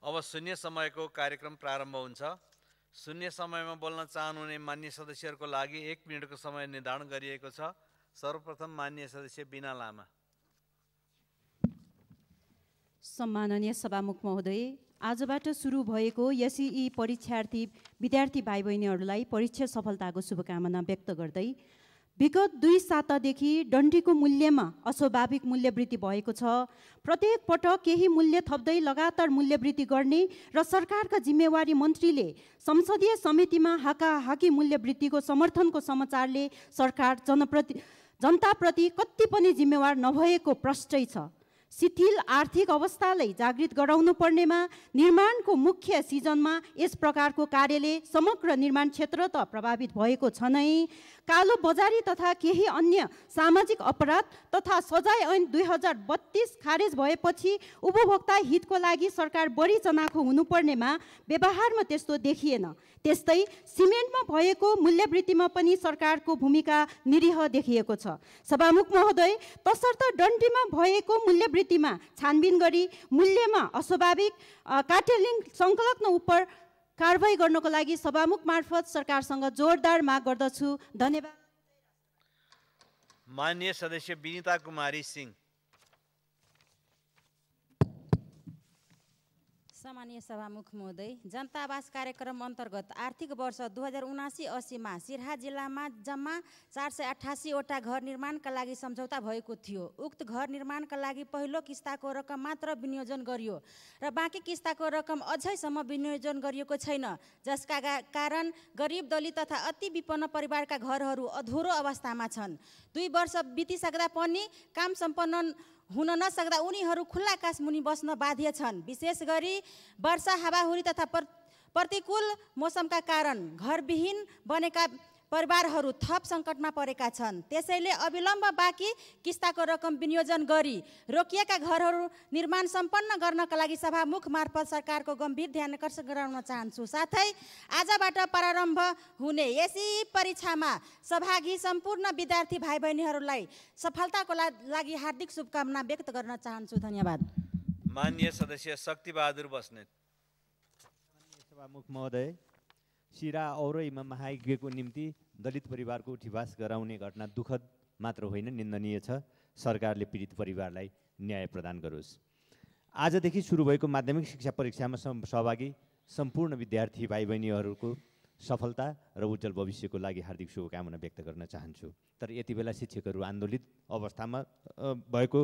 अब शून्य समयको कार्यक्रम प्रारम्भ हुन्छ। शून्य समयमा बोल्न चाहनुहुने मान्य सदस्यहरूको लागि 1 मिनेटको समय निर्धारण गरिएको छ। सर्वप्रथम मान्य सदस्य बिना लामा। सम्माननीय सभामुख महोदय, आजबाट सुरु भएको एसईई परीक्षार्थी विद्यार्थी भाइ बहिनीहरूलाई परीक्षा सफलताको शुभकामना व्यक्त गर्दै विगत 2 सातादेखि डन्डीको मूल्यमा अस्वाभाविक मूल्य वृद्धि भएको छ। प्रत्येक पटक केही मूल्य थप्दै लगातार मूल्य वृद्धि गर्ने र सरकारका जिम्मेवारी मन्त्रीले संसदीय समितिमा हाकाहाकी मूल्य वृद्धिको समर्थनको समाचारले सरकार जनताप्रति कति पनि जिम्मेवार नभएको प्रष्टै छ। शिथिल आर्थिक अवस्थालाई जागृत गराउनु पर्नेमा निर्माणको मुख्य सिजनमा यस प्रकारको कार्यले समग्र निर्माण क्षेत्र त प्रभावित भएको छ नै। कालो बजारी तथा केही अन्य सामाजिक अपराध तथा सजाय ऐन 2032 खारेज भएपछि उपभोक्ता हितको लागि सरकार बढी चनाखो हुनुपर्नेमा व्यवहारमा त्यस्तो देखिएन। त्यस्तै सिमेन्टमा भएको मूल्यवृद्धिमा पनि सरकारको भूमिका निरीह देखिएको छ। सभामुख महोदय, तसर्थ डन्डीमा भएको मूल्यवृद्धिमा छानबिन गरी मूल्यमा अस्वाभाविक कार्टेलिङ संलग्न उप कारबाही गर्नको लागि सभामुख मार्फत सरकारसँग जोरदार माग गर्दछु। धन्यवाद। मान्य सदस्य विनिता कुमारी सिंह। सम्मानीय सभामुख महोदय, जनता आवास कार्यक्रम अन्तर्गत आर्थिक वर्ष 2079-80 मा सिराहा जिल्लामा जम्मा 488 वटा घर निर्माणका लागि सम्झौता भएको थियो। उक्त घर निर्माणका लागि पहिलो किस्ताको रकम मात्र विनियोजन गरियो र बाँकी किस्ताको रकम अझैसम्म विनियोजन गरिएको छैन, जसका कारण गरिब दलित तथा अति विपन्न परिवारका घरहरू अधुरो अवस्थामा छन्। 2 वर्ष बितिसक्दा पनि काम सम्पन्न हुन नसक्दा उनीहरू खुल्ला आकाश मुनि बस्न बाध्य छन्। विशेष गरी वर्षा, हावाहुरी तथा प्रतिकूल मौसमका कारण घरविहीन बनेका परिवारहरू थप सङ्कटमा परेका छन्। त्यसैले अविलम्ब बाँकी किस्ताको रकम विनियोजन गरी रोकिएका घरहरू निर्माण सम्पन्न गर्नका लागि सभामुख मार्फत सरकारको गम्भीर ध्यान आकर्षण गराउन चाहन्छु। साथै आजबाट प्रारम्भ हुने एसईई परीक्षामा सहभागी सम्पूर्ण विद्यार्थी भाइ बहिनीहरूलाई सफलताको लागि हार्दिक शुभकामना व्यक्त गर्न चाहन्छु। धन्यवाद। मान्य सदस्य शक्तिबहादुर बस्नेत। सभामुख महोदय, सिराहा औरैमा महायज्ञको निम्ति दलित परिवारको उठिवास गराउने घटना दुःखद मात्र होइन, निन्दनीय छ। सरकारले पीडित परिवारलाई न्याय प्रदान गरोस्। आजदेखि सुरु भएको माध्यमिक शिक्षा परीक्षामा सहभागी सम्पूर्ण विद्यार्थी भाइ बहिनीहरूको सफलता र उज्जवल भविष्यको लागि हार्दिक शुभकामना व्यक्त गर्न चाहन्छु। तर यति बेला शिक्षकहरू आन्दोलित अवस्थामा भएको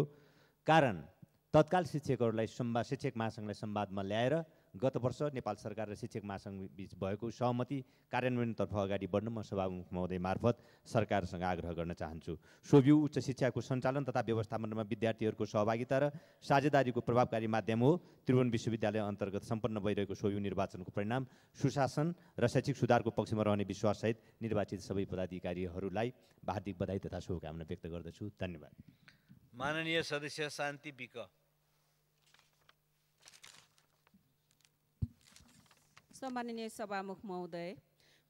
कारण तत्काल शिक्षकहरूलाई शिक्षक महासङ्घलाई संवादमा ल्याएर गत वर्ष नेपाल सरकार र शिक्षक महासङ्घ बीच भएको सहमति कार्यान्वयनतर्फ अगाडि बढ्न म सभामुख महोदय मार्फत सरकारसँग आग्रह गर्न चाहन्छु। सोभ्यू उच्च शिक्षाको सञ्चालन तथा व्यवस्थापनमा विद्यार्थीहरूको सहभागिता र साझेदारीको प्रभावकारी माध्यम हो। त्रिभुवन विश्वविद्यालय अन्तर्गत सम्पन्न भइरहेको सोभ्यू निर्वाचनको परिणाम सुशासन र शैक्षिक सुधारको पक्षमा रहने विश्वाससहित निर्वाचित सबै पदाधिकारीहरूलाई हार्दिक बधाई तथा शुभकामना व्यक्त गर्दछु। धन्यवाद। माननीय सदस्य शान्ति बिक। सम्माननीय सभामुख महोदय,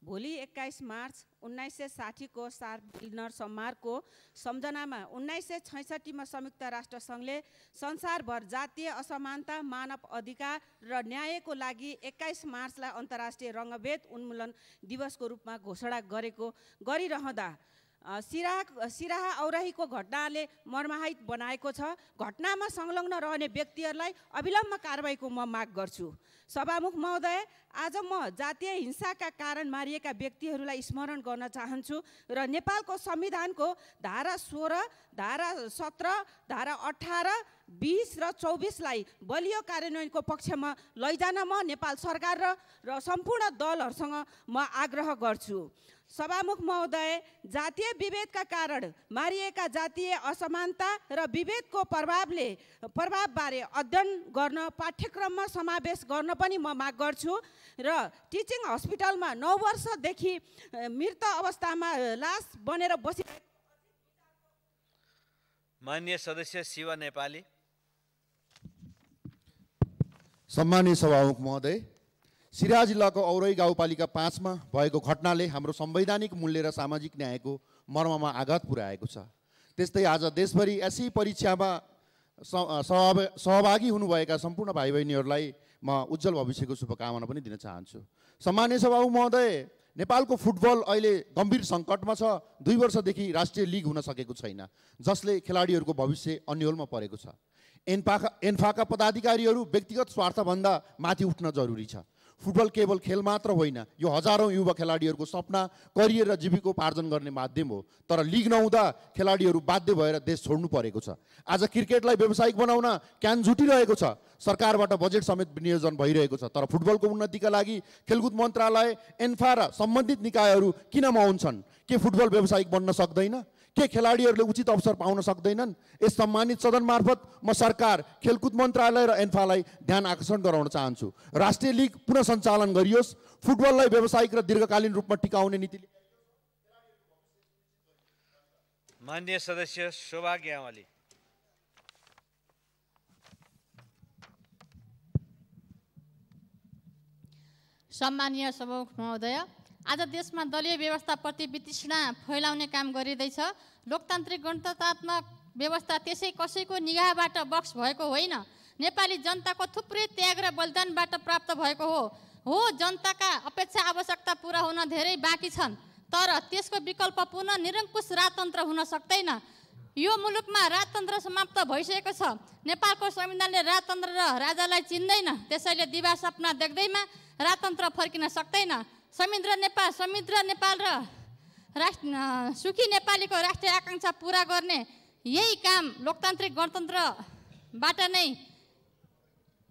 भोलि 21 मार्च 1960 को सार्वजनिक समारोहको सम्झनामा 1966 संयुक्त राष्ट्र सङ्घले संसारभर जातीय असमानता, मानव अधिकार र न्यायको लागि 21 मार्चलाई अन्तर्राष्ट्रिय रङ्गभेद उन्मूलन दिवसको रूपमा घोषणा गरिरहँदा सिराहा औराहीको घटनाले मर्माहत बनाएको छ। घटनामा संलग्न रहने व्यक्तिहरूलाई अविलम्ब कारबाहीको म माग गर्छु। सभामुख महोदय, आज म जातीय हिंसाका कारण मारिएका व्यक्तिहरूलाई स्मरण गर्न चाहन्छु र नेपालको संविधानको धारा 16, धारा 17, धारा 18, 20 र 24लाई बलियो कार्यान्वयनको पक्षमा लैजान म नेपाल सरकार र सम्पूर्ण दलहरूसँग म आग्रह गर्छु। सभामुख महोदय, जातीय विभेदका कारण मारिएका जातीय असमानता र विभेदको प्रभावबारे अध्ययन गर्न पाठ्यक्रममा समावेश गर्न पनि म माग गर्छु र टिचिङ हस्पिटलमा 9 वर्षदेखि मृत अवस्थामा लास बनेर बसिरहेको मान्य सदस्य शिवा नेपाली। सम्मानीय सभामुख महोदय, सिराहा जिल्लाको औरही गाउँपालिका 5 मा भएको घटनाले हाम्रो संवैधानिक मूल्य र सामाजिक न्यायको मर्ममा आघात पुर्याएको छ। त्यस्तै आज देशभरि एसई परीक्षामा सहभागी हुनुभएका सम्पूर्ण भाइ बहिनीहरूलाई म उज्जवल भविष्यको शुभकामना पनि दिन चाहन्छु। सम्माननीय सभामुख महोदय, नेपालको फुटबल अहिले गम्भीर सङ्कटमा छ। 2 वर्षदेखि राष्ट्रिय लिग हुन सकेको छैन, जसले खेलाडीहरूको भविष्य अन्यलमा परेको छ। एन्फाका पदाधिकारीहरू व्यक्तिगत स्वार्थभन्दा माथि उठ्न जरुरी छ। फुटबल केवल खेल मात्र होइन, यो हजारौँ युवा खेलाडीहरूको सपना, करियर र जीविकोपार्जन गर्ने माध्यम हो। तर लिग नहुँदा खेलाडीहरू बाध्य भएर देश छोड्नु परेको छ। आज क्रिकेटलाई व्यावसायिक बनाउन क्यान झुटिरहेको छ, सरकारबाट बजेट समेत विनियोजन भइरहेको छ। तर फुटबलको उन्नतिका लागि खेलकुद मन्त्रालय, एन्फा र सम्बन्धित निकायहरू किन मौन छन्? के फुटबल व्यावसायिक बन्न सक्दैन? के खेलाडीहरूले उचित अवसर पाउन सक्दैनन्? यस सम्मानित सदन मार्फत म सरकार, खेलकुद मन्त्रालय र एन्फालाई ध्यान आकर्षण गराउन चाहन्छु। राष्ट्रिय लिग पुनः सञ्चालन गरियोस्, फुटबललाई व्यावसायिक र दीर्घकालीन रूपमा टिकाउने नीति। माननीय सदस्य शोभा ग्यावाली। सम्मानीय सभामुख महोदय, आज देशमा दलीय व्यवस्थाप्रति वितृष्णा फैलाउने काम गरिँदैछ। लोकतान्त्रिक गणतन्त्रात्मक व्यवस्था त्यसै कसैको निगाहबाट बक्स भएको होइन, नेपाली जनताको थुप्रै त्याग र बलिदानबाट प्राप्त भएको हो। जनताका अपेक्षा आवश्यकता पुरा हुन धेरै बाँकी छन्, तर त्यसको विकल्प पुनः निरङ्कुश राजतन्त्र हुन सक्दैन। यो मुलुकमा राजतन्त्र समाप्त भइसकेको छ। नेपालको संविधानले राजतन्त्र र राजालाई चिन्दैन, त्यसैले दिवा सपना देख्दैमा राजतन्त्र फर्किन सक्दैन। समृद्ध नेपाल र सुखी नेपालीको राष्ट्रिय आकाङ्क्षा पुरा गर्ने यही काम लोकतान्त्रिक गणतन्त्रबाट नै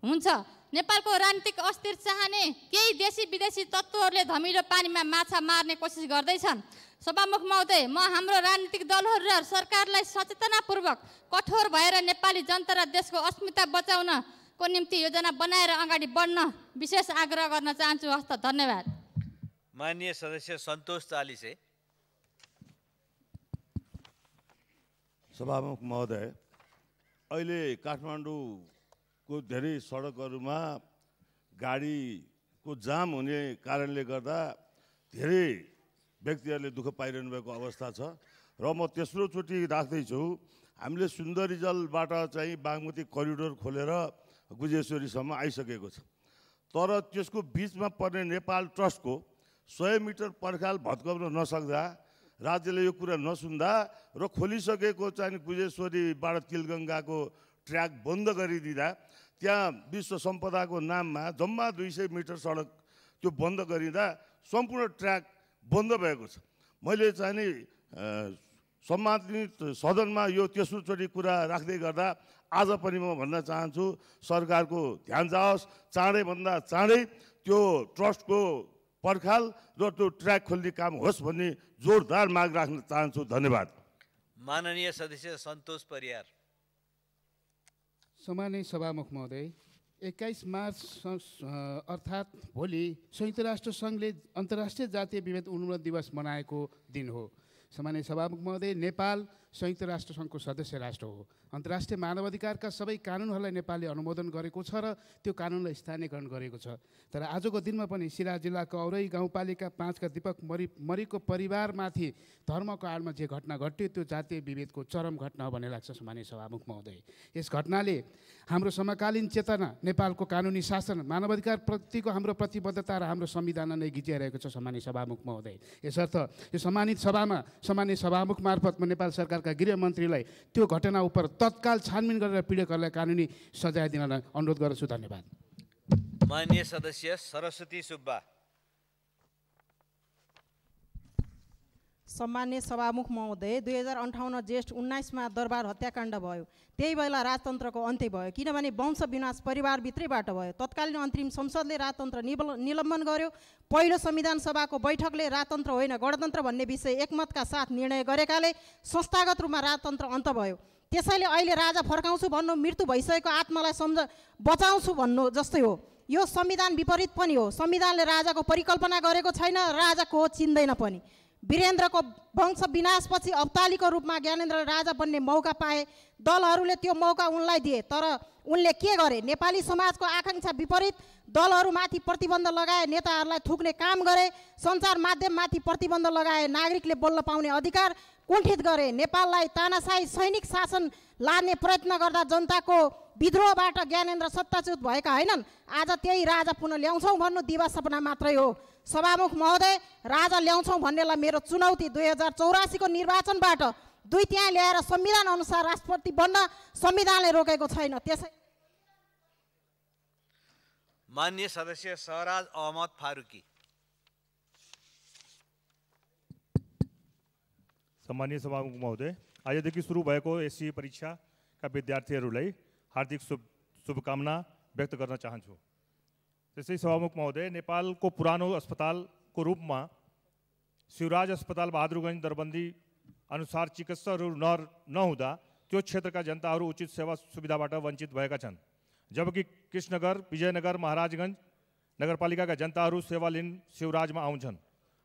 हुन्छ। नेपालको राजनीतिक अस्थिर चाहने केही देशी विदेशी तत्त्वहरूले धमिलो पानीमा माछा मार्ने कोसिस गर्दैछन्। सभामुख महोदय, म हाम्रो राजनीतिक दलहरू र सरकारलाई सचेतनापूर्वक कठोर भएर नेपाली जनता र देशको अस्मिता बचाउनको निम्ति योजना बनाएर अगाडि बढ्न विशेष आग्रह गर्न चाहन्छु। हस्त, धन्यवाद। माननीय सदस्य सन्तोष चालिसे। सभामुख महोदय, अहिले काठमाडौँको धेरै सडकहरूमा गाडीको जाम हुने कारणले गर्दा धेरै व्यक्तिहरूले दुःख पाइरहनु भएको अवस्था छ र म तेस्रोचोटि राख्दैछु। हामीले सुन्दरीजलबाट चाहिँ बागमती करिडोर खोलेर गुजेश्वरीसम्म आइसकेको छ, तर त्यसको बिचमा पर्ने नेपाल ट्रस्टको 100 मिटर पर्खाल भत्काउन नसक्दा, राज्यले यो कुरा नसुन्दा र खोलिसकेको चाहिँ गुजेश्वरीबाट तिलगङ्गाको ट्र्याक बन्द गरिदिँदा त्यहाँ विश्व सम्पदाको नाममा जम्मा 200 मिटर सडक त्यो बन्द गरिँदा सम्पूर्ण ट्र्याक बन्द भएको छ। मैले चाहिँ नि सम्मानित सदनमा यो तेस्रोचोटि कुरा राख्दै गर्दा आज पनि म भन्न चाहन्छु, सरकारको ध्यान जाओस्, चाँडैभन्दा चाँडै त्यो ट्रस्टको पर्खाल र त्यो ट्र्याक खोल्ने काम होस् भन्ने जोरदार माग राख्न चाहन्छु। धन्यवाद। माननीय सदस्य सन्तोष परियार। सम्माननीय सभामुख महोदय, 21 मार्च अर्थात् भोलि संयुक्त राष्ट्र सङ्घले अन्तर्राष्ट्रिय जातीय विभेद उन्मूलन दिवस मनाएको दिन हो। सम्माननीय सभामुख महोदय, नेपाल संयुक्त राष्ट्र सङ्घको सदस्य राष्ट्र हो। अन्तर्राष्ट्रिय मानवाधिकारका सबै कानुनहरूलाई नेपालले अनुमोदन गरेको छ र त्यो कानुनलाई स्थानीयकरण गरेको छ। तर आजको दिनमा पनि सिराहा जिल्लाको औरई गाउँपालिका 5 का दीपक मरीको परिवारमाथि धर्मको आडमा जे घटना घट्यो त्यो जातीय विभेदको चरम घटना हो भन्ने लाग्छ। सम्माननीय सभामुख महोदय, यस घटनाले हाम्रो समकालीन चेतना, नेपालको कानुनी शासन, मानवाधिकार प्रतिको हाम्रो प्रतिबद्धता र हाम्रो संविधान नै गिचिरहेको छ। सम्माननीय सभामुख महोदय, यसर्थ यो सम्मानित सभामा सम्माननीय सभामुख मार्फत म नेपाल सरकारका गृहमन्त्रीलाई त्यो घटना उप तत्काल छानबिन गरेर पीडितहरूलाई कानुनी सजाय दिन अनुरोध गर्छु। धन्यवाद। माननीय सदस्य सरस्वती सुब्बा। सम्माननीय सभामुख महोदय, 2058 जेष्ठ 19 दरबार हत्याकाण्ड भयो। त्यही बेला राजतन्त्रको अन्त्य भयो, किनभने वंश विनाश परिवारभित्रैबाट भयो। तत्कालीन अन्तरिम संसदले राजतन्त्र निलम्बन गर्यो। पहिलो संविधान सभाको बैठकले राजतन्त्र होइन गणतन्त्र भन्ने विषय एकमतका साथ निर्णय गरेकाले संस्थागत रूपमा राजतन्त्र अन्त भयो। त्यसैले अहिले राजा फर्काउँछु भन्नु मृत्यु भइसकेको आत्मालाई बचाउँछु भन्नु जस्तै हो। यो संविधान विपरीत पनि हो। संविधानले राजाको परिकल्पना गरेको छैन, राजाको चिन्दैन पनि। वीरेन्द्रको वंश विनाशपछि अवतालीको रूपमा ज्ञानेन्द्र राजा बन्ने मौका पाए। दलहरूले त्यो मौका उनलाई दिए, तर उनले के गरे? नेपाली समाजको आकाङ्क्षा विपरीत दलहरूमाथि प्रतिबन्ध लगाए, नेताहरूलाई थुक्ने काम गरे, सञ्चार माध्यममाथि प्रतिबन्ध लगाए, नागरिकले बोल्न पाउने अधिकार कुण्ठित गरे, नेपाललाई तानाशाही सैनिक शासन लाने प्रयत्न गर्दा जनताको विद्रोहबाट ज्ञानेन्द्र सत्ताच्युत भएका हैनन्। आज त्यही राजा पुनः ल्याउँछौँ भन्नु दिवा सपना मात्रै हो। सभामुख महोदय, राजा ल्याउँछौँ भन्नेलाई मेरो चुनौती 2084 को निर्वाचनबाट दुई त्यहाँ ल्याएर संविधान अनुसार राष्ट्रपति बन्न संविधानले रोकेको छैन। त्यसै माननीय सदस्य सहराज अहमद फारूकी। सम्मानीय सभामुख महोदय, आजदेखि सुरु भएको एससी परीक्षाका विद्यार्थीहरूलाई हार्दिक शुभकामना व्यक्त गर्न चाहन्छु। त्यसै सभामुख महोदय, नेपालको पुरानो अस्पतालको रूपमा शिवराज अस्पताल बहादुरगञ्ज दरबन्दी अनुसार चिकित्सकहरू नहुँदा त्यो क्षेत्रका जनताहरू उचित सेवा सुविधाबाट वञ्चित भएका छन्, जबकि कृष्णनगर, विजयनगर, महाराजगञ्ज नगरपालिकाका जनताहरू सेवा लिन शिवराजमा आउँछन्।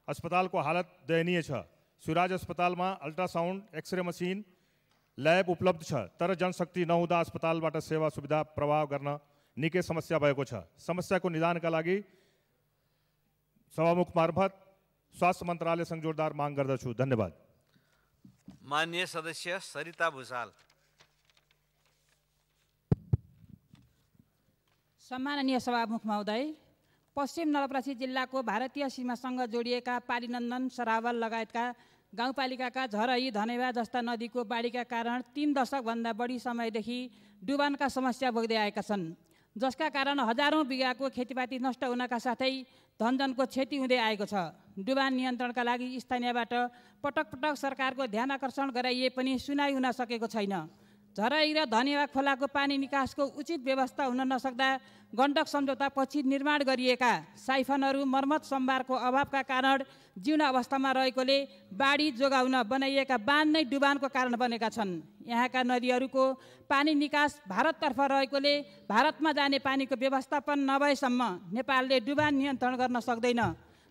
अस्पतालको हालत दयनीय छ। शिवराज अस्पतालमा अल्ट्रासाउन्ड, एक्सरे मसिन, ल्याब उपलब्ध छ, तर जनशक्ति नहुँदा अस्पतालबाट सेवा सुविधा प्रवाह गर्न निकै समस्या भएको छ। समस्याको निदानका लागि सभामुख मार्फत स्वास्थ्य मन्त्रालयसँग जोरदार माग गर्दछु। धन्यवाद। माननीय सदस्य सरिता भुसाल। सम्माननीय सभामुख महोदय, पश्चिम नवलपरासी जिल्लाको भारतीय सीमासँग जोडिएका पालीनन्दन, सरावल लगायतका गाउँपालिकाका झरई, धनेवा जस्ता नदीको बाढीका कारण 3 दशकभन्दा बढी समयदेखि डुबानका समस्या भोग्दै आएका छन्, जसका कारण हजारौँ बिघाको खेतीपाती नष्ट हुनका साथै धनजनको क्षति हुँदै आएको छ। डुबान नियन्त्रणका लागि स्थानीयबाट पटक पटक सरकारको ध्यान आकर्षण गराइए पनि सुनाइ हुन सकेको छैन। झरई र धनेवा खोलाको पानी निकासको उचित व्यवस्था हुन नसक्दा गण्डक सम्झौतापछि निर्माण गरिएका साइफनहरू मर्मत सम्भारको अभावका कारण जीर्ण अवस्थामा रहेकोले बाढी जोगाउन बनाइएका बाँध नै डुबानको कारण बनेका छन्। यहाँका नदीहरूको पानी निकास भारततर्फ रहेकोले भारतमा जाने पानीको व्यवस्थापन नभएसम्म नेपालले डुबान नियन्त्रण गर्न सक्दैन।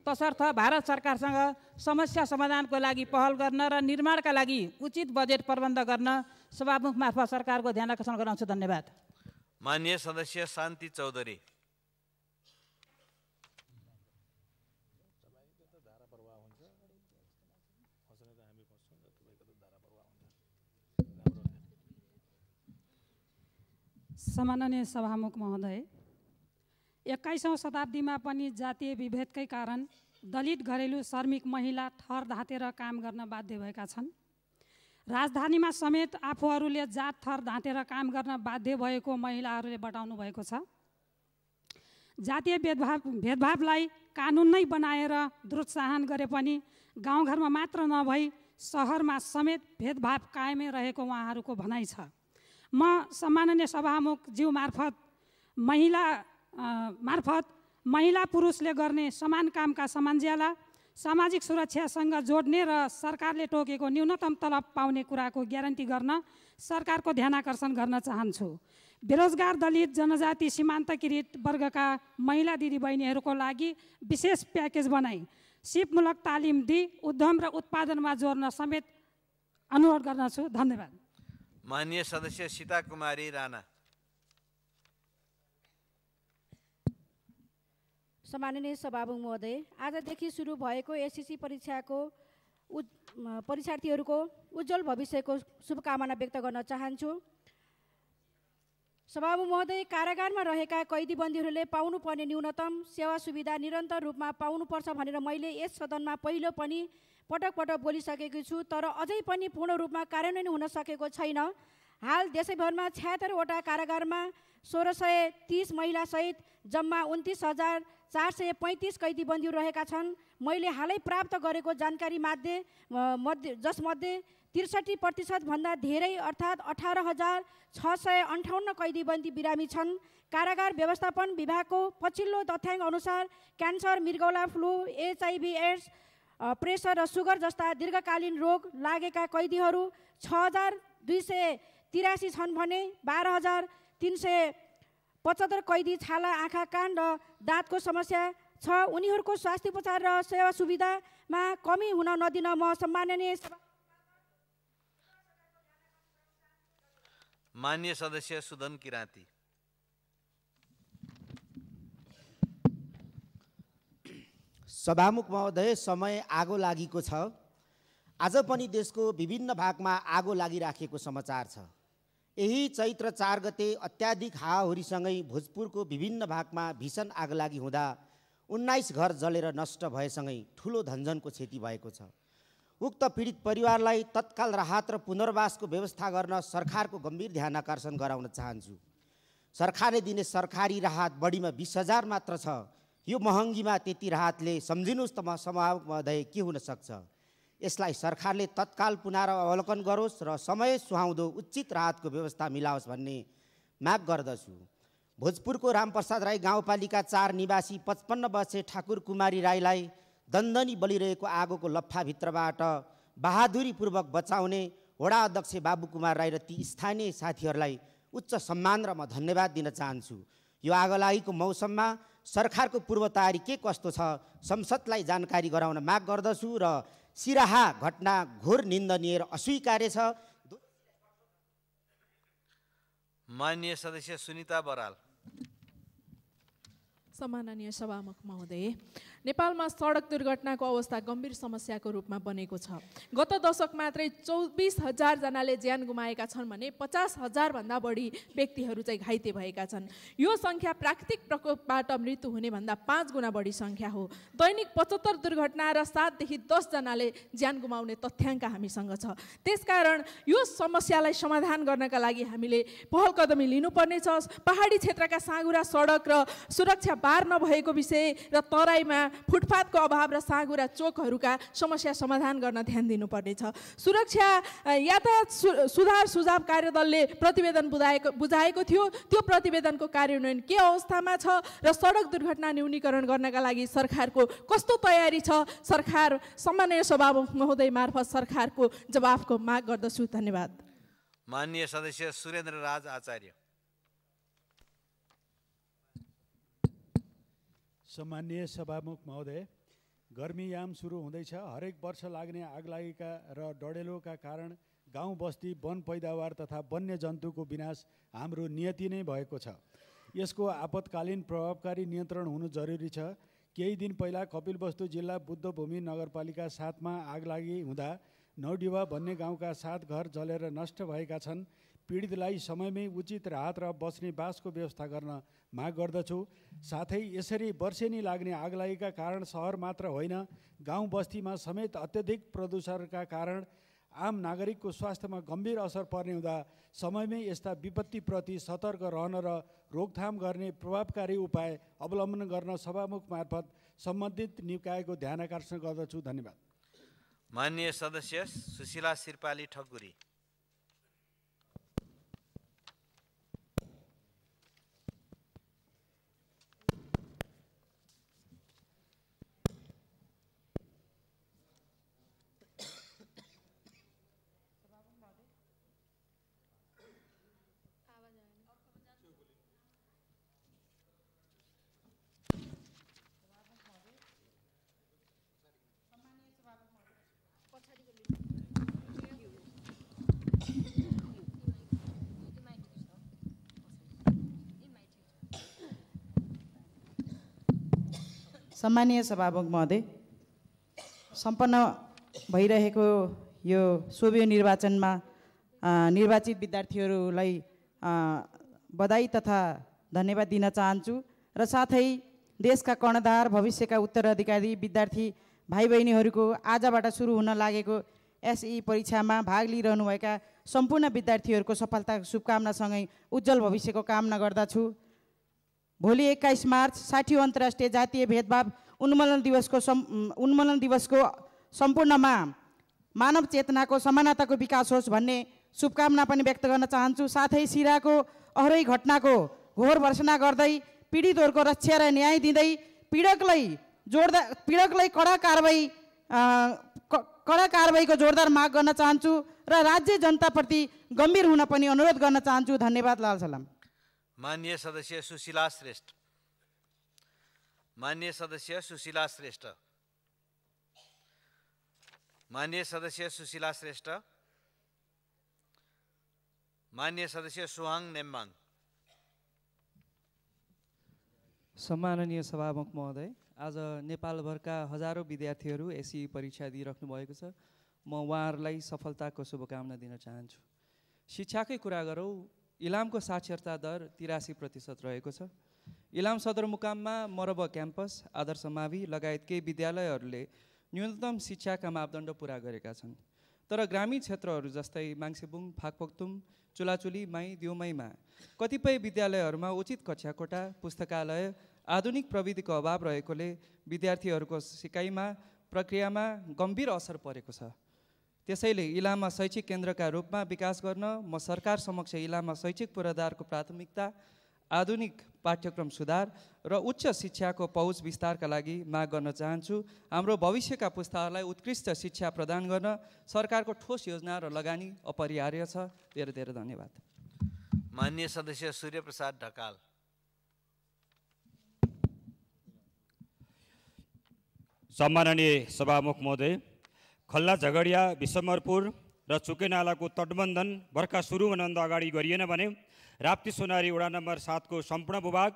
तसर्थ भारत सरकारसँग समस्या समाधानको लागि पहल गर्न र निर्माणका लागि उचित बजेट प्रबन्ध गर्न सभामुख मार्फत सरकारको ध्यान आकर्षण गराउँछु। धन्यवाद। माननीय सदस्य शान्ति चौधरी। सम्माननीय सभामुख महोदय, 21औं शताब्दीमा पनि जातीय विभेदकै कारण दलित घरेलु श्रमिक महिला थर धाँतेर काम गर्न बाध्य भएका छन्। राजधानीमा समेत आफूहरूले जात थर धाँतेर काम गर्न बाध्य भएको महिलाहरूले बताउनु भएको छ। जातीय भेदभावलाई कानुन नै बनाएर प्रोत्साहन गरे पनि गाउँघरमा मात्र नभई सहरमा समेत भेदभाव कायमै रहेको उहाँहरूको भनाइ छ। म सम्माननीय सभामुख ज्यू मार्फत महिला पुरुषले गर्ने समान कामका समान ज्याला, सामाजिक सुरक्षासँग जोड्ने र सरकारले तोकेको न्यूनतम तलब पाउने कुराको ग्यारेन्टी गर्न सरकारको ध्यान आकर्षण गर्न चाहन्छु। बेरोजगार दलित जनजाति सीमान्तकृत वर्गका महिला दिदीबहिनीहरूको लागि विशेष प्याकेज बनाई सिपमूलक तालिम दिई उद्यम र उत्पादनमा जोड्न समेत अनुरोध गर्दछु। धन्यवाद। माननीय सदस्य सीता कुमारी राणा। सम्माननीय सभामुख महोदय, आजदेखि सुरु भएको एससीसी परीक्षार्थीहरूको उज्जवल भविष्यको शुभकामना व्यक्त गर्न चाहन्छु। सभामुख महोदय, कारागारमा रहेका कैदीबन्दीहरूले पाउनुपर्ने न्यूनतम सेवा सुविधा निरन्तर रूपमा पाउनुपर्छ भनेर मैले यस सदनमा पहिलो पनि पटक पटक बोलिसकेको छु, तर अझै पनि पूर्ण रूपमा कार्यान्वयन हुन सकेको छैन। हाल देशैभरमा 76 वटा कारागारमा 1630 महिलासहित जम्मा 29,435 कैदीबन्दी रहेका छन्। मैले हालै प्राप्त गरेको जानकारी जसमध्ये 63% भन्दा धेरै अर्थात् 18,658 कैदीबन्दी बिरामी छन्। कारागार व्यवस्थापन विभागको पछिल्लो तथ्याङ्क अनुसार क्यान्सर, मृगौला, फ्लू, HIV, एड्स, प्रेसर र सुगर जस्ता दीर्घकालीन रोग लागेका कैदीहरू 6,283 छन् भने 12,375 कैदी छाला, आँखा, कान र दाँतको समस्या छ। उनीहरूको स्वास्थ्य उपचार र सेवा सुविधामा कमी हुन नदिन म सम्माननीय माननीय सदस्य सुदन किराँती। सभामुख महोदय, समय आगो लागेको छ। आज पनि देशको विभिन्न भागमा आगो लागिराखेको समाचार छ। यही चैत्र 4 गते अत्याधिक हावाहुरीसँगै भोजपुरको विभिन्न भागमा भीषण आगलागी हुँदा 19 घर जलेर नष्ट भएसँगै ठुलो धनजनको क्षति भएको छ। उक्त पीडित परिवारलाई तत्काल राहत र पुनर्वासको व्यवस्था गर्न सरकारको गम्भीर ध्यान आकर्षण गराउन चाहन्छु। सरकारले दिने सरकारी राहत बढीमा 20,000 मात्र छ। यो महँगीमा त्यति राहतले सम्झिनुहोस् त सभामुख महोदय के हुन सक्छ। यसलाई सरकारले तत्काल पुनरावलोकन गरोस् र समय सुहाउँदो उचित राहतको व्यवस्था मिलाओस् भन्ने माग गर्दछु। भोजपुरको रामप्रसाद राई गाउँपालिका 4 निवासी 55 वर्षीय ठाकुर कुमारी राईलाई दन्दनी बलिरहेको आगोको लफ्फाभित्रबाट बहादुरीपूर्वक बचाउने वडा अध्यक्ष बाबु कुमार राई र ती स्थानीय साथीहरूलाई उच्च सम्मान र म धन्यवाद दिन चाहन्छु। यो आगलागीको मौसममा सरकारको पूर्व तयारी के कस्तो छ संसदलाई जानकारी गराउन माग गर्दछु र सिराहा घटना घोर निन्दनीय र अस्वीकार्य छ। माननीय सदस्य सुनिता बराल। सम्माननीय सभामुख महोदय, नेपालमा सडक दुर्घटनाको अवस्था गम्भीर समस्याको रूपमा बनेको छ। गत दशक मात्रै 24,000 जनाले ज्यान गुमाएका छन् भने 50,000 भन्दा बढी व्यक्तिहरू चाहिँ घाइते भएका छन्। यो सङ्ख्या प्राकृतिक प्रकोपबाट मृत्यु हुने भन्दा 5 गुणा बढी सङ्ख्या हो। दैनिक 75 दुर्घटना र 7 देखि 10 जनाले ज्यान गुमाउने तथ्याङ्क हामीसँग छ। त्यसकारण यो समस्यालाई समाधान गर्नका लागि हामीले पहल कदमी लिनुपर्नेछ। पहाडी क्षेत्रका साँघुरा सडक र सुरक्षा बार नभएको विषय र तराईमा फुटपाथको अभाव र साँघुरा चोकहरूका समस्या समाधान गर्न ध्यान दिनुपर्नेछ। सुरक्षा यातायात सुधार सुझाव कार्यदलले प्रतिवेदन बुझाएको थियो। त्यो प्रतिवेदनको कार्यान्वयन के अवस्थामा छ र सडक दुर्घटना न्यूनीकरण गर्नका लागि सरकारको कस्तो तयारी छ, सरकार सम्माननीय सभामुख महोदय मार्फत सरकारको जवाफको माग गर्दछु। धन्यवाद। माननीय सदस्य सुरेन्द्र राज आचार्य। सम्माननीय सभामुख महोदय, गर्मीयाम सुरु हुँदैछ। हरेक वर्ष लाग्ने आगलागीका र डढेलोका कारण गाउँ बस्ती वन पैदावार तथा वन्यजन्तुको विनाश हाम्रो नियति नै भएको छ। यसको आपतकालीन प्रभावकारी नियन्त्रण हुनु जरुरी छ। केही दिन पहिला कपिलवस्तु जिल्ला बुद्धभूमि नगरपालिका 7 मा आगलागी हुँदा नौडिवा भन्ने गाउँका 7 घर जलेर नष्ट भएका छन्। पीडितलाई समयमै उचित राहत र बस्ने बासको व्यवस्था गर्न माग गर्दछु। साथै यसरी वर्षेनी लाग्ने आगलागीका कारण सहर मात्र होइन गाउँ बस्तीमा समेत अत्यधिक प्रदूषणका कारण आम नागरिकको स्वास्थ्यमा गम्भीर असर पर्ने हुँदा समयमै यस्ता विपत्तिप्रति सतर्क रहन र रोकथाम गर्ने प्रभावकारी उपाय अवलम्बन गर्न सभामुख मार्फत सम्बन्धित निकायको ध्यान आकर्षण गर्दछु। धन्यवाद। माननीय सदस्य सुशीला सिरपाली ठकुरी। सम्मानीय सभामुख महोदय, सम्पन्न भइरहेको यो सोभियो निर्वाचनमा निर्वाचित विद्यार्थीहरूलाई बधाई तथा धन्यवाद दिन चाहन्छु र साथै देशका कर्णधार भविष्यका उत्तराधिकारी विद्यार्थी भाइ बहिनीहरूको आजबाट सुरु हुन लागेको एसई परीक्षामा भाग लिइरहनुभएका सम्पूर्ण विद्यार्थीहरूको सफलताको शुभकामनासँगै उज्जवल भविष्यको कामना गर्दछु। भोलि 21 मार्च 60औं अन्तर्राष्ट्रिय जातीय भेदभाव उन्मूलन दिवसको सम्पूर्णमा मानव चेतनाको समानताको विकास होस् भन्ने शुभकामना पनि व्यक्त गर्न चाहन्छु। साथै सिराको अहरै घटनाको घोर भर्त्सना गर्दै पीडितहरूको रक्षा र न्याय दिँदै पीडकलाई कडा कारबाहीको जोरदार माग गर्न चाहन्छु र राज्य जनताप्रति गम्भीर हुन पनि अनुरोध गर्न चाहन्छु। धन्यवाद। लाल सलाम। माननीय सदस्य सुशीला श्रेष्ठ। माननीय सदस्य सुशीला श्रेष्ठ। माननीय सदस्य सुशीला श्रेष्ठ। माननीय सदस्य सुहाङ नेम्बाङ। सम्माननीय सभामुख महोदय, आज नेपालभरका हजारौं विद्यार्थीहरू एसई परीक्षा दिइराख्नु भएको छ। म उहाँहरूलाई सफलताको शुभकामना दिन चाहन्छु। शिक्षाकै कुरा गरौँ, इलामको साक्षरता दर 83% रहेको छ। इलाम सदरमुकाममा मरब क्याम्पस, आदर्श मावि लगायत केही विद्यालयहरूले न्यूनतम शिक्षाका मापदण्ड पुरा गरेका छन्। तर ग्रामीण क्षेत्रहरू जस्तै माङ्सेबुङ, फाकपोक्तुम, चुलाचुली, माई, दिउमाईमा कतिपय विद्यालयहरूमा उचित कक्षाकोठा, पुस्तकालय, आधुनिक प्रविधिको अभाव रहेकोले विद्यार्थीहरूको सिकाइमा प्रक्रियामा गम्भीर असर परेको छ। त्यसैले इलाममा शैक्षिक केन्द्रका रूपमा विकास गर्न म सरकार समक्ष इलाममा शैक्षिक पूर्वाधारको प्राथमिकता, आधुनिक पाठ्यक्रम सुधार र उच्च शिक्षाको पहुँच विस्तारका लागि माग गर्न चाहन्छु। हाम्रो भविष्यका पुस्ताहरूलाई उत्कृष्ट शिक्षा प्रदान गर्न सरकारको ठोस योजना र लगानी अपरिहार्य छ। धेरै धेरै धन्यवाद। माननीय सदस्य सूर्य प्रसाद ढकाल। सम्माननीय सभामुख महोदय, खल्ला झगडिया, विशम्बरपुर र चुकेनालाको तटबन्धन बर्खा सुरु हुनुभन्दा अगाडि गरिएन भने राप्ती सोनारी वडा नम्बर 7 को सम्पूर्ण भूभाग,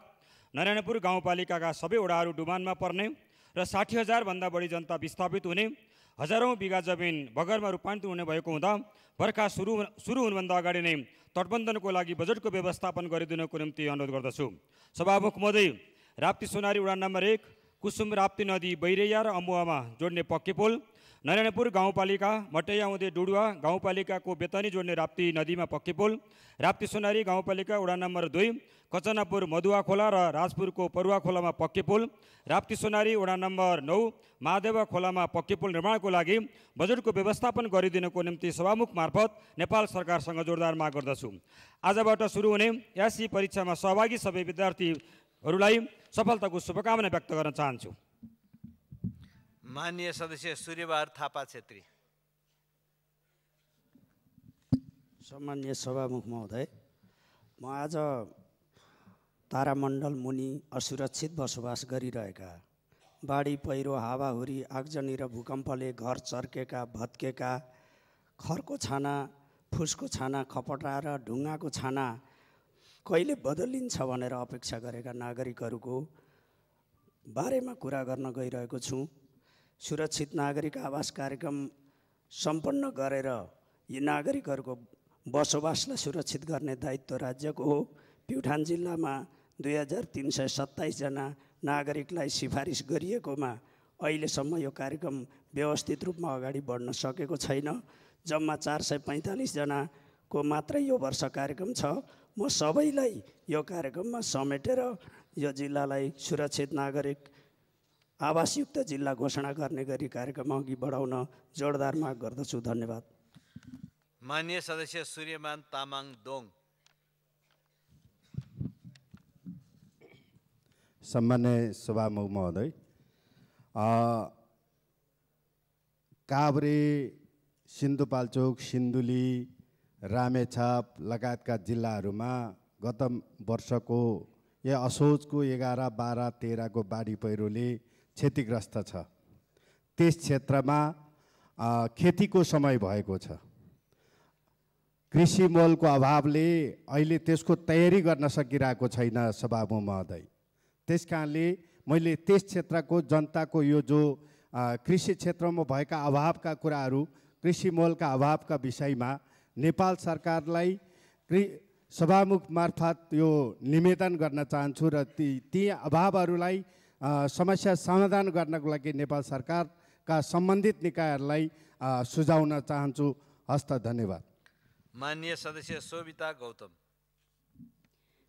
नारायणपुर गाउँपालिकाका सबै वडाहरू डुबानमा पर्ने र 60,000 भन्दा बढी जनता विस्थापित हुने, हजारौं बिघा जमिन बगरमा रूपान्तरित हुने भएको हुँदा बर्खा सुरु हुनुभन्दा अगाडि नै तटबन्धनको लागि बजेटको व्यवस्थापन गरिदिनको निम्ति अनुरोध गर्दछु। सभामुख महोदय, राप्ती सोनारी वडा नम्बर 1 कुसुम राप्ती नदी बैरैया र अम्बुवामा जोड्ने पक्की पुल, नारायणपुर गाउँपालिका मटैया हुँदै डुडुवा गाउँपालिकाको बेतनी जोड्ने राप्ती नदीमा पक्की पुल, राप्ती सोनारी गाउँपालिका वडा नम्बर 2 कचनापुर मधुवा खोला र राजपुरको परुवा खोलामा पक्की पुल, राप्ती सोनारी वडा नम्बर 9 महादेवा खोलामा पक्की पुल निर्माणको लागि बजेटको व्यवस्थापन गरिदिनको निम्ति सभामुख मार्फत नेपाल सरकारसँग जोरदार माग गर्दछु। आजबाट सुरु हुने एसई परीक्षामा सहभागी सबै विद्यार्थीहरूलाई सफलताको शुभकामना व्यक्त गर्न चाहन्छु। माननीय सदस्य सूर्यबहादुर थापा छेत्री। सम्माननीय सभामुख महोदय, म आज तारामण्डल मुनि असुरक्षित बसोबास गरिरहेका, बाढी पहिरो, हावाहुरी, आगजनी र भूकम्पले घर चर्केका, भत्केका, खरको छाना, फुसको छाना, खपटा र ढुङ्गाको छाना कहिले बदलिन्छ भनेर अपेक्षा गरेका नागरिकहरूको बारेमा कुरा गर्न गइरहेको छु। सुरक्षित नागरिक आवास कार्यक्रम सम्पन्न गरेर यी नागरिकहरूको बसोबासलाई सुरक्षित गर्ने दायित्व राज्यको हो। प्युठान जिल्लामा 2327 जना नागरिकलाई सिफारिस गरिएकोमा अहिलेसम्म यो कार्यक्रम व्यवस्थित रूपमा अगाडि बढ्न सकेको छैन। जम्मा 445 जनाको मात्रै यो वर्ष कार्यक्रम छ। म सबैलाई यो कार्यक्रममा समेटेर यो जिल्लालाई सुरक्षित नागरिक आवासयुक्त जिल्ला घोषणा गर्ने गरी कार्यक्रम अघि बढाउन जोरदार माग गर्दछु। धन्यवाद। माननीय सदस्य सूर्यमान तामाङ दोङ। सम्मान्य सभामुख महोदय, काभ्रे, सिन्धुपाल्चोक, सिन्धुली, रामेछाप लगायतका जिल्लाहरूमा गत वर्षको या असोजको 11, 12, 13 को बाढी पहिरोले क्षतिग्रस्त छ। त्यस क्षेत्रमा खेतीको समय भएको छ। कृषि मोलको अभावले अहिले त्यसको तयारी गर्न सकिरहेको छैन सभामुख महोदय। त्यस कारणले मैले त्यस क्षेत्रको जनताको यो जो कृषि क्षेत्रमा भएका अभावका कुराहरू, कृषि मोलका अभावका विषयमा नेपाल सरकारलाई सभामुख मार्फत यो निवेदन गर्न चाहन्छु र ती अभावहरूलाई समस्या समाधान गर्नको लागि नेपाल सरकारका सम्बन्धित निकायहरूलाई सुझाउन चाहन्छु। हस्त, धन्यवाद। माननीय सदस्य शोभिता गौतम।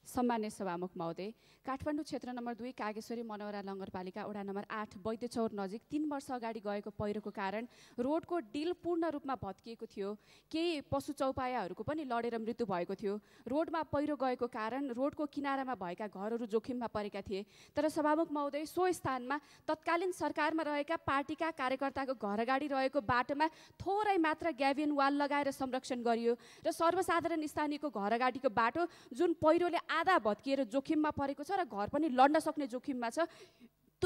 सम्मान्य सभामुख महोदय, काठमाडौँ क्षेत्र नम्बर 2 कागेश्वरी मनोरा नगरपालिका वडा नम्बर 8 वैद्यचौर नजिक 3 वर्ष अगाडि गएको पहिरोको कारण रोडको डिल पूर्ण रूपमा भत्किएको थियो। केही पशु चौपायाहरूको पनि लडेर मृत्यु भएको थियो। रोडमा पहिरो गएको कारण रोडको किनारामा भएका घरहरू जोखिममा परेका थिए। तर सभामुख महोदय, सो स्थानमा तत्कालीन सरकारमा रहेका पार्टीका कार्यकर्ताको घर अगाडि रहेको बाटोमा थोरै मात्र ग्याबिन वाल लगाएर संरक्षण गरियो र सर्वसाधारण स्थानीयको घर अगाडिको बाटो जुन पहिरोले आधा भत्किएर जोखिममा परेको छ र घर पनि लड्न सक्ने जोखिममा छ,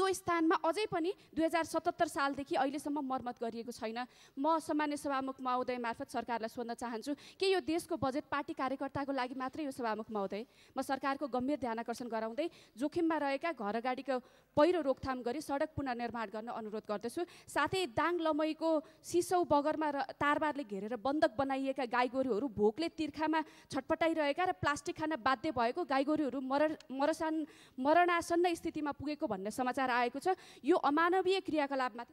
त्यो स्थानमा अझै पनि 2077 सालदेखि अहिलेसम्म मर्मत गरिएको छैन। म सामान्य सभामुख महोदय मार्फत सरकारलाई सोध्न चाहन्छु के यो देशको बजेट पार्टी कार्यकर्ताको लागि मात्रै यो सभामुख महोदय? म सरकारको गम्भीर ध्यानाकर्षण गराउँदै जोखिममा रहेका घर अगाडिको पहिरो रोकथाम गरी सडक पुनर्निर्माण गर्न अनुरोध गर्दछु। साथै दाङ लमईको सिसौ बगरमा तारबारले घेरेर बन्दक बनाइएका गाईगोरुहरू भोकले तिर्खामा छटपटाइरहेका र प्लास्टिक खान बाध्य भएको गाईगोरुहरू मरणासन्न स्थितिमा पुगेको भन्ने समाचार आएको छ। यो अमानवीय क्रियाकलापमा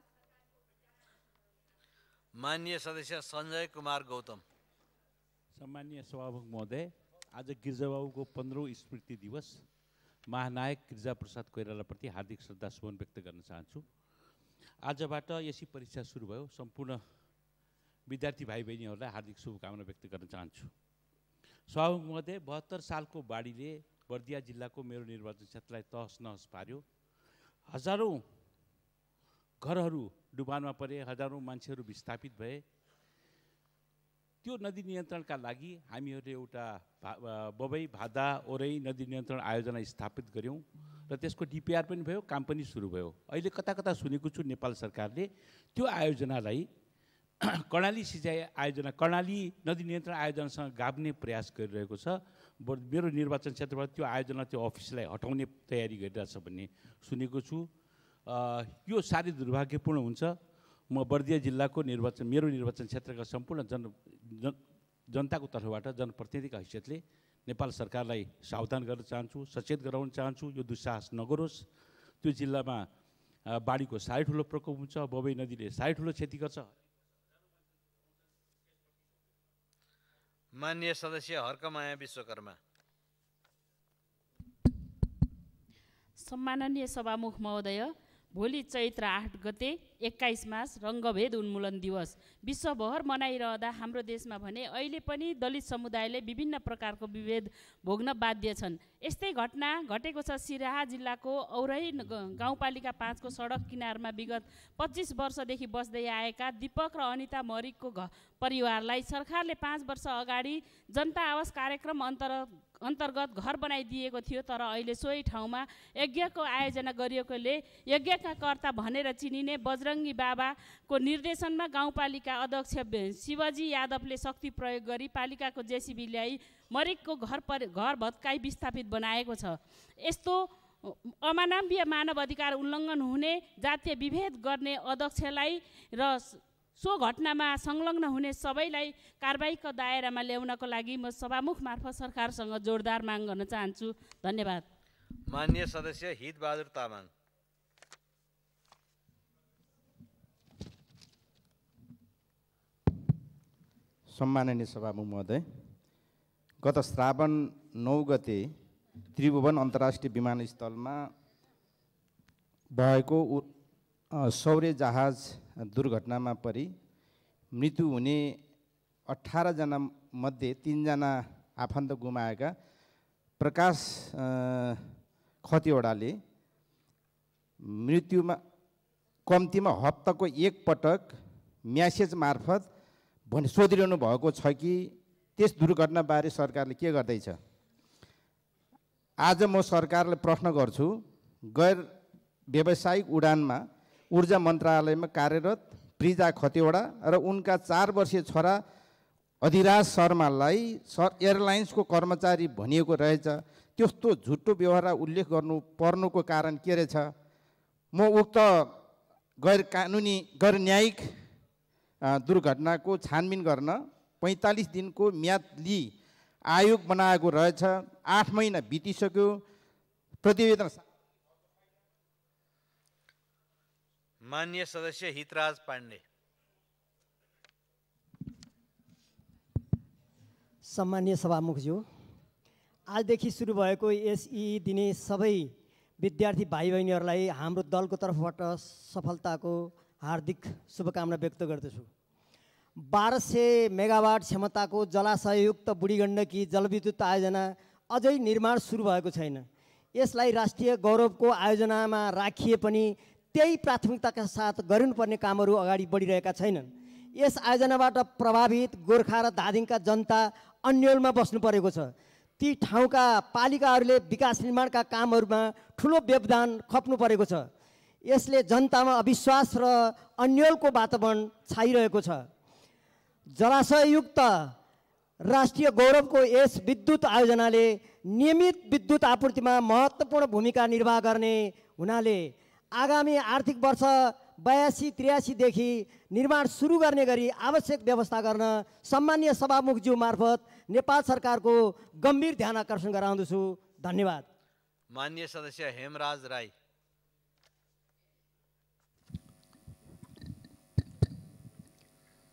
माननीय सदस्य सञ्जय कुमार गौतम। सम्मानीय सभामुख महोदय, आज गिरिजाबाबुको 15औं स्मृति दिवस महानायक गिरिजाप्रसाद कोइरालाप्रति हार्दिक श्रद्धा सुमन व्यक्त गर्न चाहन्छु। आजबाट एसई परीक्षा सुरु भयो। सम्पूर्ण विद्यार्थी भाइ बहिनीहरूलाई हार्दिक शुभकामना व्यक्त गर्न चाहन्छु। सभामुख महोदय, 72 सालको बाढीले बर्दिया जिल्लाको मेरो निर्वाचन क्षेत्रलाई तहस नहस पार्यो। हजारौँ घरहरू डुबानमा परे, हजारौँ मान्छेहरू विस्थापित भए। त्यो नदी नियन्त्रणका लागि हामीहरूले एउटा बबई भादा ओरै नदी नियन्त्रण आयोजना स्थापित गऱ्यौँ र त्यसको डिपिआर पनि भयो, काम पनि सुरु भयो। अहिले कता कता सुनेको छु नेपाल सरकारले त्यो आयोजनालाई कर्णाली सिँचाइ आयोजना, कर्णाली नदी नियन्त्रण आयोजनासँग गाभ्ने प्रयास गरिरहेको छ। मेरो निर्वाचन क्षेत्रबाट त्यो आयोजना, त्यो अफिसलाई हटाउने तयारी गरिरहेछ भन्ने सुनेको छु। यो साह्रै दुर्भाग्यपूर्ण हुन्छ। म बर्दिया जिल्लाको मेरो निर्वाचन क्षेत्रका सम्पूर्ण जनताको तर्फबाट जनप्रतिनिधिका हैसियतले नेपाल सरकारलाई सावधान गर्न चाहन्छु, सचेत गराउन चाहन्छु। यो दुस्साहस नगरोस्। त्यो जिल्लामा बाढीको साह्रै ठुलो प्रकोप हुन्छ। बबई नदीले साह्रै ठुलो क्षति गर्छ। माननीय सदस्य हर्कमाया विश्वकर्मा। सम्माननीय सभामुख महोदय, भोलि चैत्र 8 गते 21 मार्च रङ्गभेद उन्मूलन दिवस विश्वभर मनाइरहँदा हाम्रो देशमा भने अहिले पनि दलित समुदायले विभिन्न प्रकारको विभेद भोग्न बाध्य छन्। यस्तै घटना घटेको छ सिराहा जिल्लाको औरै गाउँपालिका 5 को सडक किनारमा विगत 25 वर्षदेखि बस्दै आएका दीपक र अनिता मरिकको परिवारलाई सरकारले 5 वर्ष अगाडि जनता आवास कार्यक्रम अन्तर्गत घर बनाइदिएको थियो। तर अहिले सोही ठाउँमा यज्ञको आयोजना गरिएकोले यज्ञका कर्ता भनेर चिनिने बजरङ्गी बाबाको निर्देशनमा गाउँपालिका अध्यक्ष शिवजी यादवले शक्ति प्रयोग गरी पालिकाको जेसिबी ल्याई मरिकको घर भत्काई विस्थापित बनाएको छ। यस्तो अमानवीय मानव अधिकार उल्लङ्घन हुने, जातीय विभेद गर्ने अध्यक्षलाई र सो घटनामा संलग्न हुने सबैलाई कारबाहीको दायरामा ल्याउनको लागि म सभामुख मार्फत सरकारसँग जोरदार माग गर्न चाहन्छु। धन्यवाद। माननीय सदस्य हितबहादुर तामाङ। सम्माननीय सभामुख महोदय, गत श्रावण 9 गते त्रिभुवन अन्तर्राष्ट्रिय विमानस्थलमा भएको सौर्य जहाज दुर्घटनामा परि मृत्यु हुने 18 जना मध्ये 3 जना आफन्त गुमाएका प्रकाश खतिवडाले मृत्युमा कम्तीमा हप्ताको एक पटक म्यासेज मार्फत सोधिरहनु भएको छ कि त्यस दुर्घटनाबारे सरकारले के गर्दैछ। आज म सरकारलाई प्रश्न गर्छु, गैर व्यावसायिक उडानमा ऊर्जा मन्त्रालयमा कार्यरत प्रिजा खतिवडा र उनका 4 वर्षीय छोरा अधिराज शर्मालाई एयरलाइन्सको कर्मचारी भनिएको रहेछ। त्यस्तो झुटो व्यवहार उल्लेख गर्नु पर्नुको कारण के रहेछ? म उक्त गैर कानुनी गैर न्यायिक दुर्घटनाको छानबिन गर्न 45 दिनको म्याद लिई आयोग बनाएको रहेछ। 8 महिना बितिसक्यो। प्रतिवेदन। माननीय सदस्य हितराज पाण्डे। सम्मानीय सभामुखज्यू, आजदेखि सुरु भएको एसई दिने सबै विद्यार्थी भाइ बहिनीहरूलाई हाम्रो दलको तर्फबाट सफलताको हार्दिक शुभकामना व्यक्त गर्दछु। 1200 मेगावाट क्षमताको जलाशययुक्त बुढीगण्डकी जलविद्युत आयोजना अझै निर्माण सुरु भएको छैन। यसलाई राष्ट्रिय गौरवको आयोजनामा राखिए पनि त्यही प्राथमिकताका साथ गर्नुपर्ने कामहरू अगाडि बढिरहेका छैनन्। यस आयोजनाबाट प्रभावित गोर्खा र धादिङका जनता अन्यलमा बस्नु परेको छ। ती ठाउँका पालिकाहरूले विकास निर्माणका कामहरूमा ठुलो व्यवधान खप्नु परेको छ। यसले जनतामा अविश्वास र अन्योलको वातावरण छाइरहेको छ। जलाशययुक्त राष्ट्रिय गौरवको यस विद्युत आयोजनाले नियमित विद्युत आपूर्तिमा महत्त्वपूर्ण भूमिका निर्वाह गर्ने हुनाले आगामी आर्थिक वर्ष 82-83 देखि निर्माण सुरु गर्ने गरी आवश्यक व्यवस्था गर्न सम्माननीय सभामुखज्यू मार्फत नेपाल सरकारको गम्भीर ध्यान आकर्षण गराउँदछु। धन्यवाद। माननीय सदस्य हेमराज राई।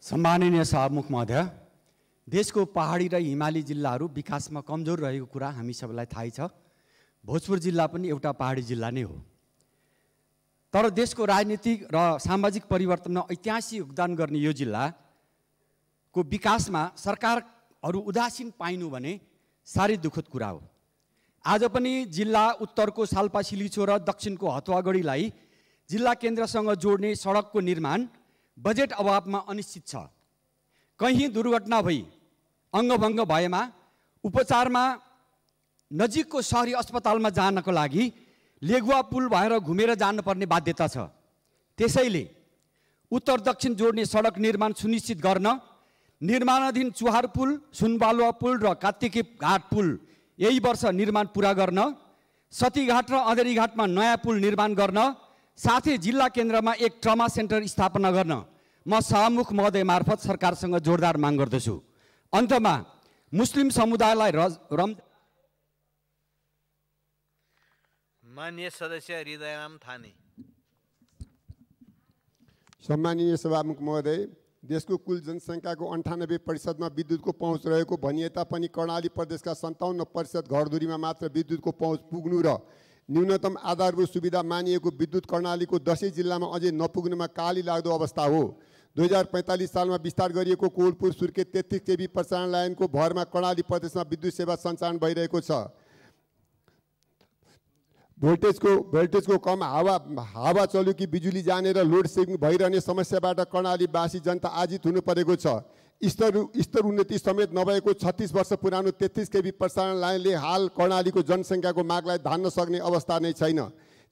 सम्माननीय सभामुख महोदय, देशको पहाडी र हिमाली जिल्लाहरू विकासमा कमजोर रहेको कुरा हामी सबैलाई थाहै छ। भोजपुर जिल्ला पनि एउटा पहाडी जिल्ला नै हो। तर देशको राजनीतिक र सामाजिक परिवर्तनमा ऐतिहासिक योगदान गर्ने यो जिल्लाको विकासमा सरकारहरू उदासीन पाइनु भने साह्रै दुःखद कुरा हो। आज पनि जिल्ला उत्तरको साल्पा सिलिचो र दक्षिणको हतुवागढीलाई जिल्ला केन्द्रसँग जोड्ने सडकको निर्माण बजेट अभावमा अनिश्चित छ। कहीँ दुर्घटना भई अङ्गभङ्ग भएमा उपचारमा नजिकको सहरी अस्पतालमा जानको लागि लेगुवा पुल भएर घुमेर जानुपर्ने बाध्यता छ। त्यसैले उत्तर दक्षिण जोड्ने सडक निर्माण सुनिश्चित गर्न निर्माणाधीन चुहार पुल, सुनबालुवा पुल र कात्तिके घाट पुल यही वर्ष निर्माण पुरा गर्न, सतीघाट र अँधेरीघाटमा नयाँ पुल निर्माण गर्न, साथै जिल्ला केन्द्रमा एक ट्रमा सेन्टर स्थापना गर्न म सभामुख महोदय मार्फत सरकारसँग जोरदार माग गर्दछु। अन्तमा मुस्लिम समुदायलाई माननीय सदस्य हृदयराम थाने। सम्माननीय सभामुख महोदय, देशको कुल जनसङ्ख्याको 98% विद्युतको पहुँच रहेको भनिए तापनि कर्णाली प्रदेशका 57% घरधुरीमा मात्र विद्युतको पहुँच पुग्नु र न्यूनतम आधारभूत सुविधा मानिएको विद्युत कर्णालीको 10 जिल्लामा अझै नपुग्नुमा काली लाग्दो अवस्था हो। 2045 सालमा विस्तार गरिएको कोलपुर सुर्खेत 33 केबी प्रसारण लाइनको भरमा कर्णाली प्रदेशमा विद्युत सेवा सञ्चालन भइरहेको छ। भोल्टेजको कम हावा चल्यो कि बिजुली जाने र लोड सेडिङ भइरहने समस्याबाट कर्णालीवासी जनता आजित हुनु परेको छ। स्तर उन्नति समेत नभएको 36 वर्ष पुरानो 33 केबी प्रसारण लाइनले हाल कर्णालीको जनसङ्ख्याको मागलाई धान्न सक्ने अवस्था नै छैन।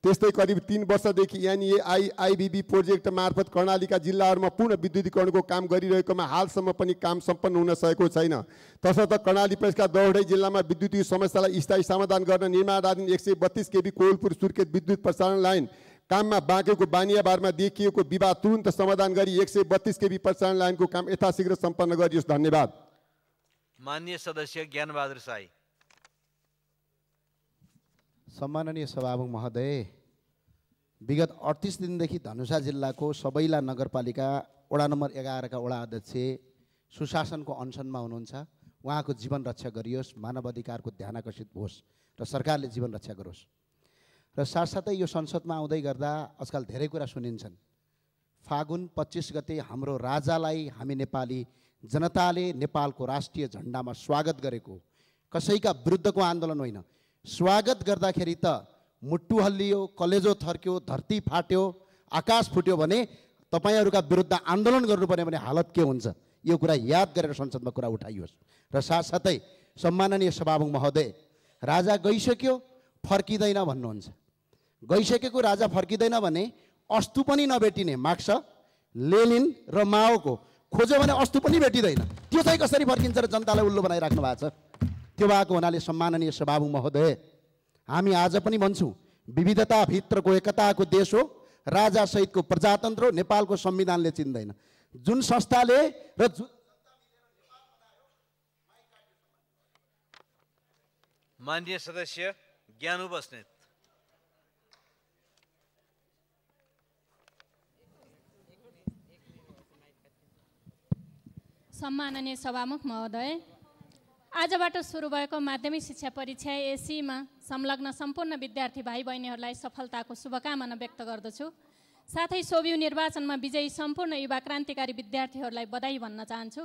त्यस्तै करिब 3 वर्षदेखि एनईआईबीबी प्रोजेक्ट मार्फत कर्णालीका जिल्लाहरूमा पूर्ण विद्युतीकरणको काम गरिरहेकोमा हालसम्म पनि काम सम्पन्न हुन सकेको छैन। तसर्थ कर्णाली प्रदेशका दौडै जिल्लामा विद्युतीय समस्यालाई स्थायी समाधान गर्न निर्माणाधीन 132 केबी कोलपुर सुर्खेत विद्युत प्रसारण लाइन काममा बाँकेको बानियाबारमा देखिएको विवाद तुरन्त समाधान गरी 132 केबी प्रसारण लाइनको काम यथाशीघ्र सम्पन्न गरियोस्। धन्यवाद। माननीय सदस्य ज्ञानबहादुर साई। सम्माननीय सभामुख महोदय, विगत 38 दिनदेखि धनुषा जिल्लाको सबैला नगरपालिका वडा नम्बर 11 का वडा अध्यक्ष सुशासनको अनसनमा हुनुहुन्छ। उहाँको जीवन रक्षा गरियोस्, मानव अधिकारको ध्यान आकर्षित होस् र सरकारले जीवन रक्षा गरोस्। र साथसाथै यो संसदमा आउँदै गर्दा आजकल धेरै कुरा सुनिन्छन्। फागुन 25 गते हाम्रो राजालाई हामी नेपाली जनताले नेपालको राष्ट्रिय झन्डामा स्वागत गरेको कसैका विरुद्धको आन्दोलन होइन। स्वागत गर्दाखेरि त मुट्टु हल्लियो, कलेजो थर्क्यो, धरती फाट्यो, आकाश फुट्यो भने तपाईँहरूका विरुद्ध आन्दोलन गर्नुपर्ने भने हालत के हुन्छ, यो कुरा याद गरेर संसदमा कुरा उठाइयोस्। र साथसाथै सम्माननीय सभामुख महोदय, राजा गइसक्यो फर्किँदैन भन्नुहुन्छ। गइसकेको राजा फर्किँदैन भने अस्तु पनि नभेटिने मार्क्स, लेनिन र माओको खोज्यो भने अस्तु पनि भेटिँदैन। त्यो चाहिँ कसरी फर्किन्छ र जनतालाई उल्लु बनाइराख्नु भएको छ। त्यो भएको हुनाले सम्माननीय सभामुख महोदय, हामी आज पनि भन्छौँ विविधताभित्रको एकताको देश हो, राजा सहितको प्रजातन्त्र हो, नेपालको संविधानले चिन्दैन। जुन संस्थाले र माननीय सदस्य ज्ञानु बस्नेत। सम्माननीय सभामुख महोदय, आजबाट सुरु भएको माध्यमिक शिक्षा परीक्षा एसीमा संलग्न सम्पूर्ण विद्यार्थी भाइ बहिनीहरूलाई सफलताको शुभकामना व्यक्त गर्दछु। साथै सोभियु निर्वाचनमा विजयी सम्पूर्ण युवा क्रान्तिकारी विद्यार्थीहरूलाई बधाई भन्न चाहन्छु।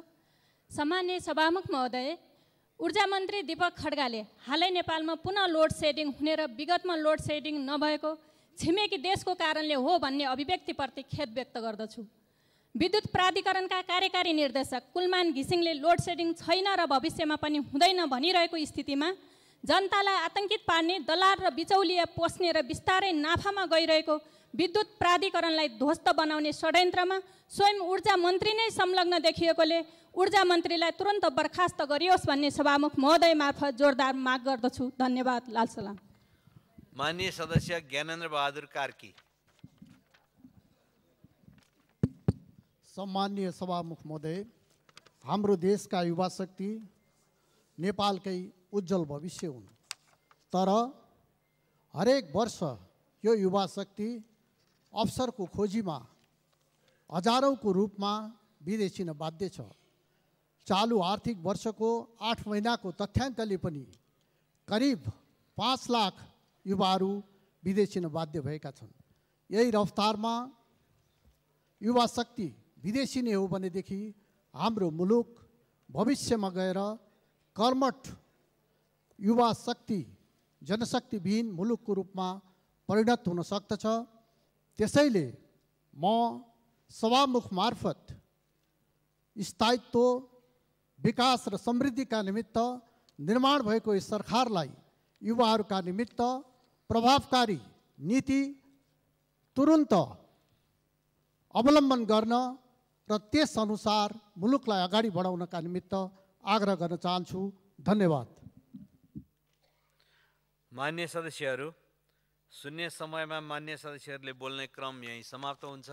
सम्माननीय सभामुख महोदय, ऊर्जा मन्त्री दीपक खड्गाले हालै नेपालमा पुनः लोड सेडिङ हुने र विगतमा लोड सेडिङ नभएको छिमेकी देशको कारणले हो भन्ने अभिव्यक्तिप्रति खेद व्यक्त गर्दछु। विद्युत प्राधिकरणका कार्यकारी निर्देशक कुलमान घिसिङले लोड सेडिङ छैन र भविष्यमा पनि हुँदैन भनिरहेको स्थितिमा जनतालाई आतंकित पार्ने दलाल र बिचौलिया पस्ने र बिस्तारै नाफामा गइरहेको विद्युत प्राधिकरणलाई ध्वस्त बनाउने षड्यन्त्रमा स्वयं ऊर्जा मन्त्री नै संलग्न देखिएकोले ऊर्जा मन्त्रीलाई तुरन्त बर्खास्त गरियोस् भन्ने सभामुख महोदय मार्फत जोरदार माग गर्दछु। धन्यवाद। लाल सलाम। माननीय सदस्य ज्ञानेन्द्र बहादुर कार्की। सम्माननीय सभामुख महोदय, हाम्रो देशका युवा शक्ति नेपालकै उज्जवल भविष्य हुन्, तर हरेक वर्ष यो युवा शक्ति अवसरको खोजीमा हजारौंको रूपमा विदेश छिन बाध्य छ। चालु आर्थिक वर्षको 8 महिनाको तथ्याङ्कले पनि करिब 5 लाख युवाहरू विदेश छिन बाध्य भएका छन्। यही रफ्तारमा युवा शक्ति विदेशी नै हो भनेदेखि हाम्रो मुलुक भविष्यमा गएर कर्मठ युवा शक्ति जनशक्तिविहीन मुलुकको रूपमा परिणत हुन सक्दछ। त्यसैले म सभामुख मार्फत स्थायित्व, विकास र समृद्धिका निमित्त निर्माण भएको यस सरकारलाई युवाहरूका निमित्त प्रभावकारी नीति तुरुन्त अवलम्बन गर्न र त्यसअनुसार मुलुकलाई अगाडि बढाउनका निमित्त आग्रह गर्न चाहन्छु। धन्यवाद। मान्य सदस्यहरू, शून्य समयमा मान्य सदस्यहरूले बोल्ने क्रम यही समाप्त हुन्छ।